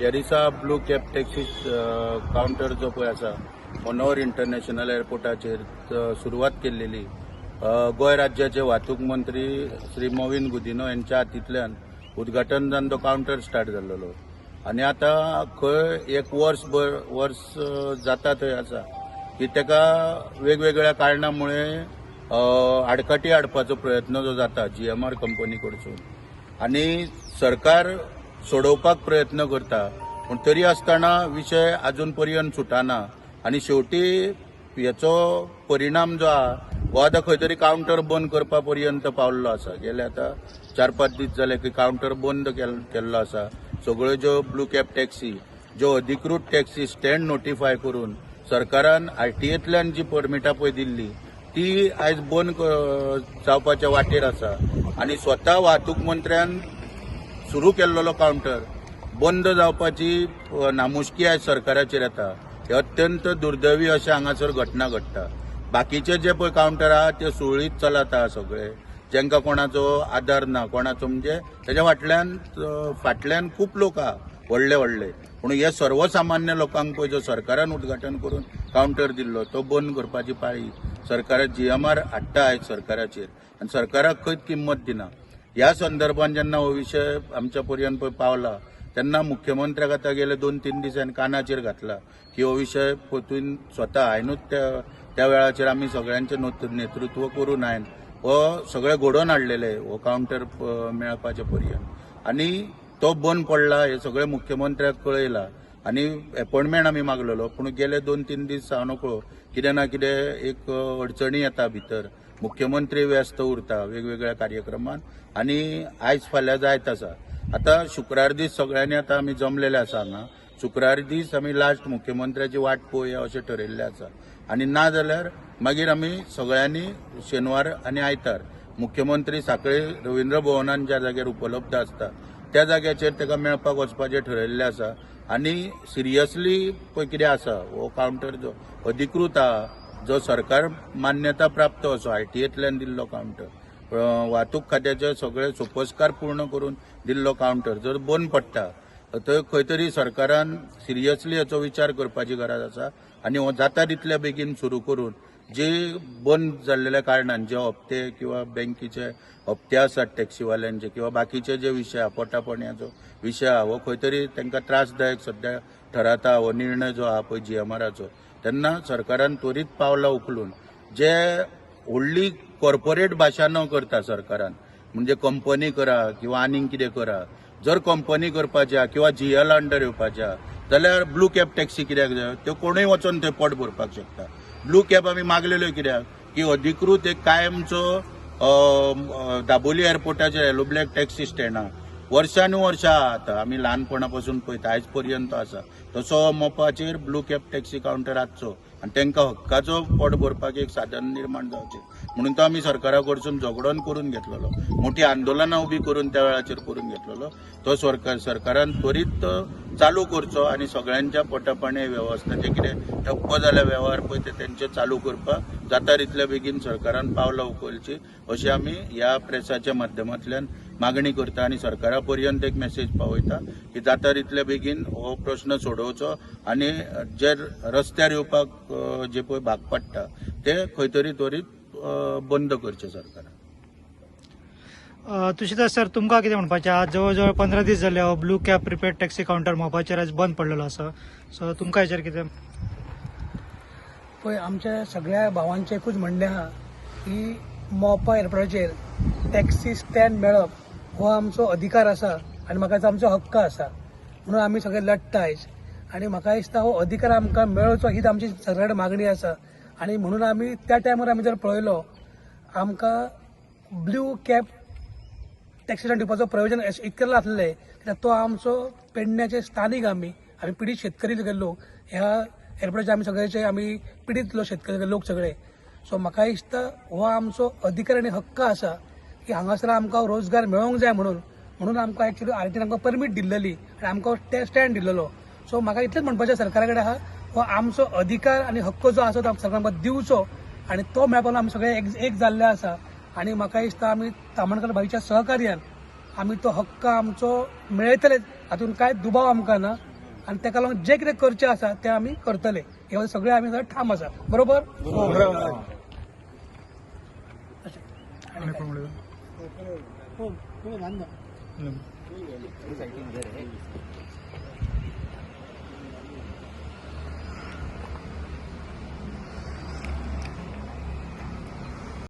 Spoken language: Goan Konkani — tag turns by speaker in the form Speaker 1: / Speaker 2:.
Speaker 1: ह्या दिसा ब्लू कॅब टॅक्सी कावंटर जो पळय आसा मनोहर इंटरनॅशनल एअरपोर्टाचेर सुरवात केल्लेली. गोंय राज्याचे वाहतूक मंत्री श्री मॉवीन गुदिन्हो यांच्या हातींतल्यान उद्घाटन जावन तो कावंटर स्टार्ट जाल्लो आनी आतां खंय एक वर्स भर वर्स जाता थंय आसा की ताका वेगवेगळ्या कारणां मुळे आडकाठी हाडपाचो प्रयत्न जो जाता जीएमआर कंपनी कडसून आनी सरकार सोडोवपाक प्रयत्न करता, पूण तरी आसतना विशय अजून पर्यंत सुटना आनी शेवटी हेचो परिणाम जो आहा हो आतां खंय तरी कावंटर बंद करपा पर्यंत पावल्लो आसा. गेले आतां 4-5 दीस जाले की कावंटर बंद केल्लो आसा. सगळ्यो ज्यो ब्लू कॅब टॅक्सी, ज्यो अधिकृत टॅक्सी स्टँड नोटिफाय करून सरकारान आरटीएंतल्यान जी परमिटां पळय दिल्ली ती आयज बंद जावपाच्या वाटेर आसा आनी स्वता वाहतूक मंत्र्यान सुरू केल्लो कावंटर बंद जावपाची नामुष्की आयज सरकाराचेर येता. हे अत्यंत दुर्दैवी अशें हांगासर घटना घडटा. बाकीचे जे पळय कावंटर आहा ते सुरळीत चलत आहा सगळे, जेंका कोणाचो आदार ना, कोणाचो म्हणजे तेज्या फाटल्यान खूब लोक आहा व्हडले व्हडले, पूण हे सर्वसामान्य लोकांक पळय जो सरकारान उद्घाटन करून कावंटर दिल्लो तो बंद करपाची पाळी सरकार जीएमआर हाडटा आयज सरकाराचेर आनी सरकाराक खंयच किंमत दिना. ह्या संदर्भान जेन्ना हो विशय आमच्या पर्यंत पळय पावला तेन्ना मुख्यमंत्र्याक आतां गेले 2-3 दिसांनी कानाचेर घातला की हो विशय परतून स्वता हांवेनूच त्या वेळाचेर आमी सगळ्यांचें नेतृत्व करून हांवें हो सगळें घडोवन हाडलेलें हो कावंटर मेळपाचे पर्यंत आनी तो बंद पडला हे सगळें मुख्यमंत्र्याक कळयला आनी एपॉयंटमेंट आमी मागलेलो, पूण गेले 2-3 दीस हांव नकळो कितें ना कितें एक अडचणी येता भितर, मुख्यमंत्री व्यस्त उरता वेगवेगळ्या कार्यक्रमान आनी आयज फाल्यां जायत आसा. आतां शुक्रार दीस सगळ्यांनी आतां आमी जमलेले आसा हांगा, शुक्रार दीस आमी लास्ट मुख्यमंत्र्याची वाट पळोवया अशें ठरयल्लें आसा आनी ना जाल्यार मागीर आमी सगळ्यांनी शेनवार आनी आयतार मुख्यमंत्री साखळे रवींद्र भवनान ज्या जाग्यार उपलब्ध आसता त्या जाग्याचेर ताका मेळपाक वचपाचें ठरयल्लें आसा आनी सिरियसली पळय कितें आसा हो कावंटर जो अधिकृत आहा, जो सरकार मान्यता प्राप्त असो आरटीएंतल्यान दिल्लो कावंटर, वाहतूक खात्याचे सगळे सोपस्कार पूर्ण करून दिल्लो कावंटर जर बंद पडटा तर खंय तरी सरकारान सिरियसली हाचो विचार करपाची गरज आसा आनी हो जाता तितल्या बेगीन सुरू करून जे बंद जाल्लेल्या कारणान जे हप्ते किंवा बँकेचे हप्ते आसात टॅक्सीवाल्यांचे किंवा बाकीचे जे विशय आहा पोटापण्याचो विशय आहा हो खंय तरी तांकां त्रासदायक सद्या ठरता हो निर्णय जो आहा पळय जीएमआराचो, तेन्ना सरकारान त्वरीत पावलां उखलून जे व्हडली कॉर्पोरेट भाशा न करता सरकारान म्हणजे कंपनी करा किंवा आनीक कितें करा, जर कंपनी करपाची आहा किंवा जीएल अंडर येवपाची आहा जाल्यार ब्लू कॅब टॅक्सी कित्याक जाय, त्यो कोणूय वचोन थंय पोट भरपाक शकता. ब्लू कॅब आमी मागलेल्यो कित्याक की अधिकृत एक कायमचो दाबोली एअरपोर्टाचेर येलो ब्लॅक टॅक्सी स्टँड आहा, वर्सानुवर्सां आतां आमी ल्हानपणा पासून पळयता आयज पर्यंत आसा, तसो मोपाचेर ब्लू कॅब टॅक्सी कावंटर आसचो आनी तांकां हक्काचो पोट भरपाक एक साधन निर्माण जावचें म्हणून तो आमी सरकारा कडसून झगडोन करून घेतलेलो, मोठी आंदोलनां उबी करून त्या वेळाचेर करून घेतलेलो. तो सरकारान त्वरीत चालू करचो आनी सगळ्यांच्या पोटापाणी वेवस्था जे कितें ठप्प जाल्या वेव्हार पळय ते तेंचे चालू करपाक जाता तितल्या बेगीन सरकारान पावलां उखलची अशी आमी ह्या प्रेसाच्या माध्यमांतल्यान मागणी करता आनी सरकारा पर्यंत एक मेसेज पावयता की जाता तितल्या बेगीन हो प्रश्न सोडोवचो आनी जे रस्त्यार येवपाक जे पळय भाग पडटा ते खंय तरी त्वरीत बंद करचें सरकारान.
Speaker 2: तुळशीदास सर, तुमकां कितें म्हणपाचें? आज जवळ जवळ 15 दीस जाले हो blue cab prepaid taxi counter मोपाचेर आज बंद पडलेलो आसा, सो तुमकां हेचेर कितें?
Speaker 3: पळय, आमच्या सगळ्या भावांचें एकूच म्हणणें आहा की मोपा एअरपोर्टाचेर टॅक्सी स्टँड मेळप हो आमचो अधिकार आसा आनी म्हाका दिसता आमचो हक्क आसा, म्हणून आमी सगळे लडटा आयज आनी म्हाका दिसता हो अधिकार आमकां मेळचो हीच आमची सगळ्या कडेन मागणी आसा. आनी म्हणून आमी त्या टायमार आमी जर पळयलो आमकां ब्लू कॅब टॅक्सी स्टँड दिवपाचो प्रयोजन इतकें आसलें कित्याक तो आमचो पेडण्याचे स्थानीक आमी पिडीत शेतकरी लोक ह्या एअरपोर्टाचे आमी सगळ्याचे आमी पिडीत लोक शेतकरी लोक सगळे. सो म्हाका दिसता हो आमचो अधिकार आनी हक्क आसा की हांगासर आमकां रोजगार मेळोंक जाय म्हणून आमकां एक्चुअली आरटीन आमकां परमीट दिल्लेली आनी आमकां स्टँड दिल्लेलो. सो म्हाका इतलेंच म्हणपाचें सरकारा कडेन आहा हो आमचो अधिकार आनी हक्क जो आसा तो सरकारान आमकां दिवचो आनी तो मेळपाक आमी सगळे एक जाल्ले आसा आनी म्हाका दिसता आमी तामणकर भाईच्या सहकार्यान आमी तो हक्क आमचो मेळयतले, हातूंत कांय दुबाव आमकां ना. आनी ताका लागून जें कितें करचें आसा तें आमी करतले. हे सगळे आमी ठाम आसा, बरोबर?
Speaker 2: आनी कोण उलयता?
Speaker 3: हो.